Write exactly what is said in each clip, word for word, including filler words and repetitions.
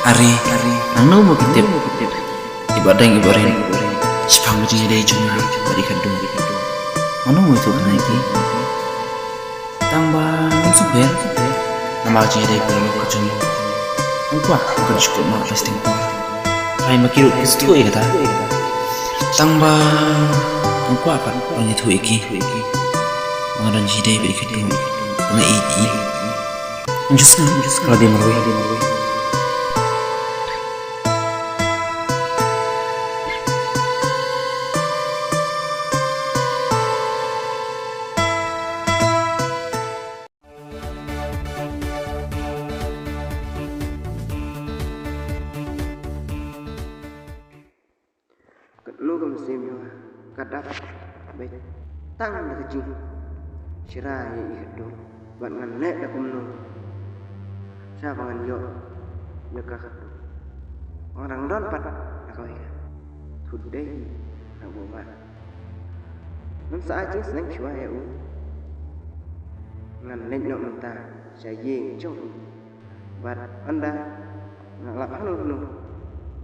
Are, nangno mo ki tip? Iba dang iba rit shaphang ka jingïadei jong nga bad i Khadduh. Mano mo ïathuh kane ïa ki? Tang ba ngam sngewbha namar ka jingïadei paralok ka jong ngi. Ngam kwah ba kan shu kut noh la shisien. Trai ma ki ruh ki sngewthuh ïa kata. Tang ba ngam kwah pat ban ïathuh ïa ki ba nga don jingïadei bad i Khadduh, ba nga ïeit ïa i. Just now, just now, la dei marwei. Katno ka mynsiem jong nga ka dap beit tang da ka jingshira ïa i Khadduh, bad ngan leh da kumno sha ba ngan ïoh ïa ka Khadduh. Nga dang don pat da kawei ka. Today, na boma. Ngam sa ai jingsneng shuwa ïa u. Ngan leit noh mynta sha ïing jong u. Bad ynda nga lap hangno hangno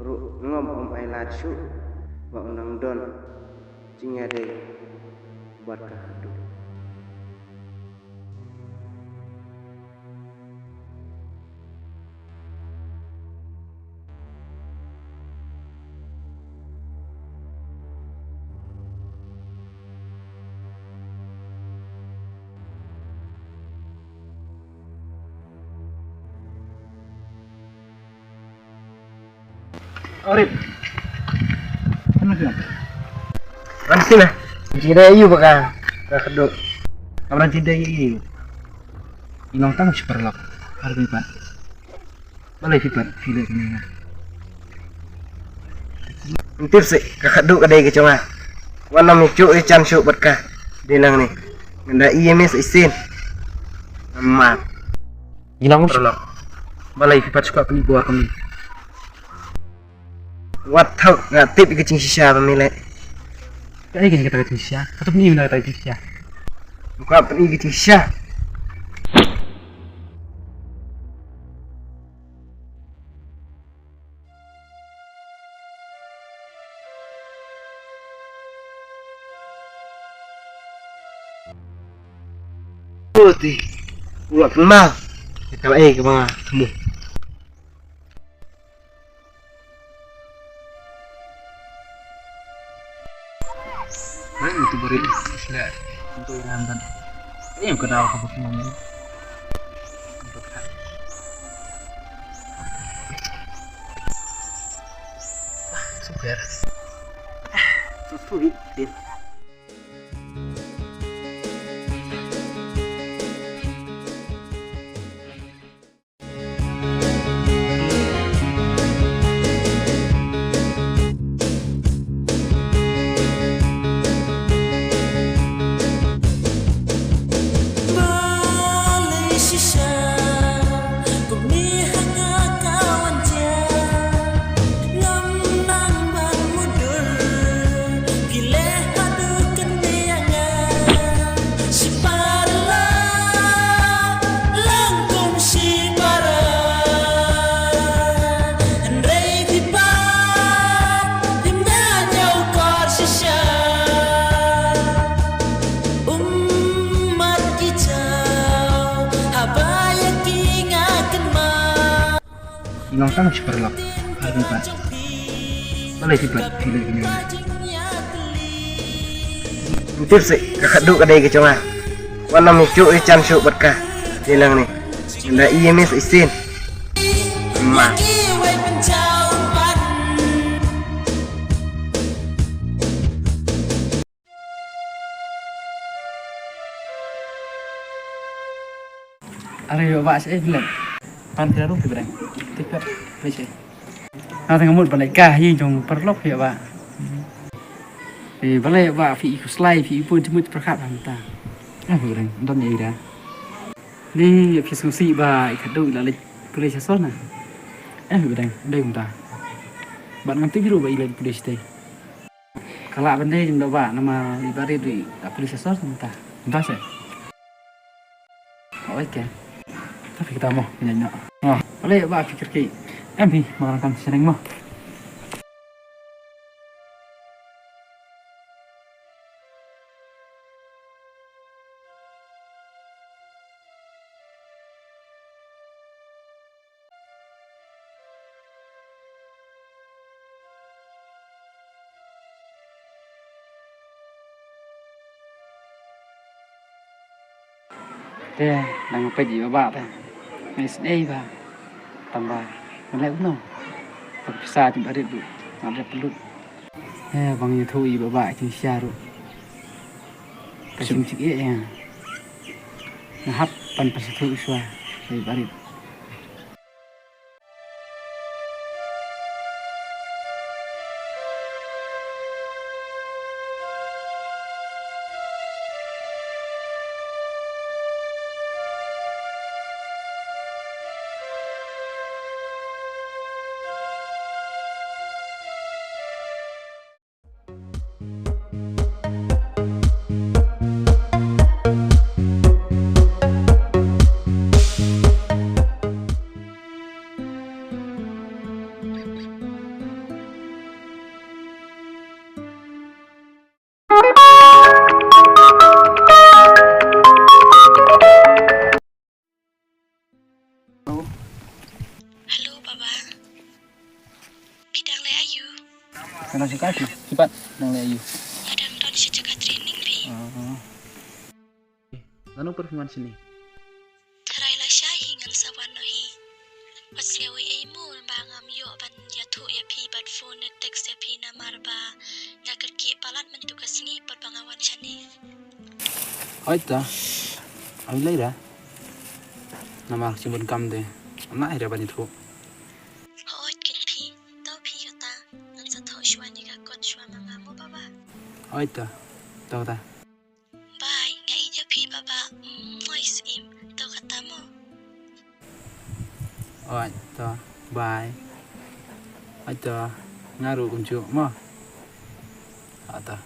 ruh ngam ai lad shuh ba u nang don jingïadei bad ka Khadduh. Arif. Ano siya? Ano sila? Sila ayu baka. Kakado. Kamu nanti dia ayu. Inong tang super lap. Harus lipat. Balei phi pat phi leh kane nga? Ym tip seh, ka Khadduh ka dei ka jong nga. Wat nym ïa shu ïa jan shuh bad ka. Dei nang ne. Ngan da ïa miss isin. Namar. Ngi long. Paralok. Balei phi pat shu kwah pyni bor kumne? Wat thaw nga tip ïa ka jingshisha ba me leh. Kaei kane kata ka jingshisha? Kata pyni mynta kata ka jingshisha. Nga kwah pyni ïa ka jingshisha. Oti, u la kynmaw. Ka la ei kaba nga thmu. Ai, itu beri isla. Itu yang nonton. Ini yang kenal ke Pokemon ini. Ah, super. Ah, super. Ngam nang ban mudui, phi leh haduh kane ïa nga. Shipara la lang kum shipara. Hynrei phi pat phim da ñiew kor shisha. Ummat ki jaw haba ïa ki nga kynmaw. Ngi long tang shi paralok. Har kynpat. Balei phi pat phi leh kane? Ym tip seh, ka Khadduh ka dei ka jong nga. Wat nym ïa shu ïa jan shuh bad ka. Dei nang ne. Nda ïa miss isin. Ma. Are ïa ba sha ei phi leh. Pan phi la rung phi ba dang. Tik pet phi sha ei. Nga tang mut ba leh ka hi jong paralok phi ba. Phi ba leh ba phi i khuslai phi i pun jingmut pyrkhat mynta. Eh phi ba dang don ei da. Ni phi sngewsih ba i Khadduh i la leit pule sha sor na. Eh phi ba dang dei mynta. Bad ngam tip ruh ba i leit pule shatei. Ka lah ban dei jingdoh ba namar i Barit ruh i la pule sha sor mynta. Mynta seh. Oi ke. Tapi kita mo, nyanyi. Oh, balei ba phi kyrkieh? Em phi, ma nga kam shneng mo. Te dang peit ïa i Baba te. Nga isynei ba tang ba ngan leh kumno. Ka pisa jong i Barit ruh nga leh pynlut. Te ba ngan ïathuh ïa i Baba ïa ka jingshisha ruh. Ka shim jingeh ïa nga. Nga hap ban pynsngewthuh shuwa ïa i Barit. Hello Baba. Phi dang leh aïu? Nga dang shu kai phi. Phi pat dang leh aïu? Nga dang don sha jaka training phi. Ah. Lano pat phi wan shane? Tharai lashai hi ngan sa wan noh hi. Wat sngew ei ei mo ba ngam ïoh ban ïathuh ïa phi bad phone ne text ïa phi namar ba nga kyrkieh palat mynta ka sngi pat ba nga wan shane. Hooid ta. Ai lei da. Namar ka jingbun kam te. Am nang ïa ban ïathuh. Hooid keiñ phi. To phi kata. Ngan sa thoh shuwa ïa ka kot shuwa ma nga mo Baba. Hooid ta. To ta. Bye, nga ïeit ïa phi Baba. Moi Syiem. To kata mo. Hooid ta. Bye. Hooid ta. Nga ruh kumjuh mo. Hooid ta.